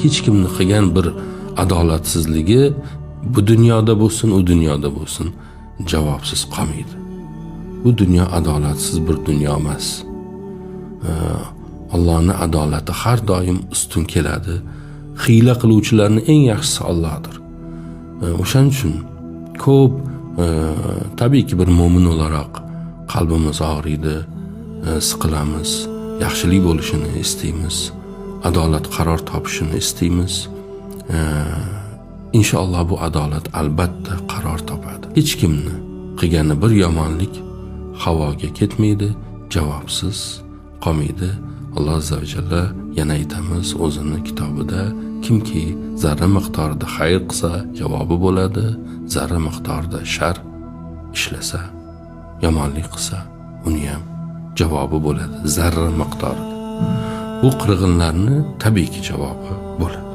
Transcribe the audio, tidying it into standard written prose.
Hech kimni qilgan bir adolatsizligi bu dunyoda bo'lsin, u dunyoda bo'lsin, javobsiz qolmaydi. Bu dunyo adolatsiz bir dunyo emas. Allohning adolati har doim ustun keladi. Hiyla qiluvchilarning eng yaxshisi Allohdir. O'shaning uchun ko'p tabiiyki bir mo'min o'laroq qalbimiz og'riydi, siqilamiz, yaxshilik bo'lishini istaymiz, adolat qaror topishini istaymiz. Inshaalloh bu adolat albatta qaror topadi. Hech kimni qilgani bir yomonlik havoga ketmaydi, javobsiz qolmaydi. Alloh azza va jalla, yana aytamiz, o'zini kitobida kimki zarra miqdorida xayr qilsa, javobi bo'ladi, zarra miqdorida shar ishlasa, yomonlik qilsa, uni ham javobi bo'ladi zarra miqdorida. Bu qirg'inlarni tabiiyki javobi bo'ladi.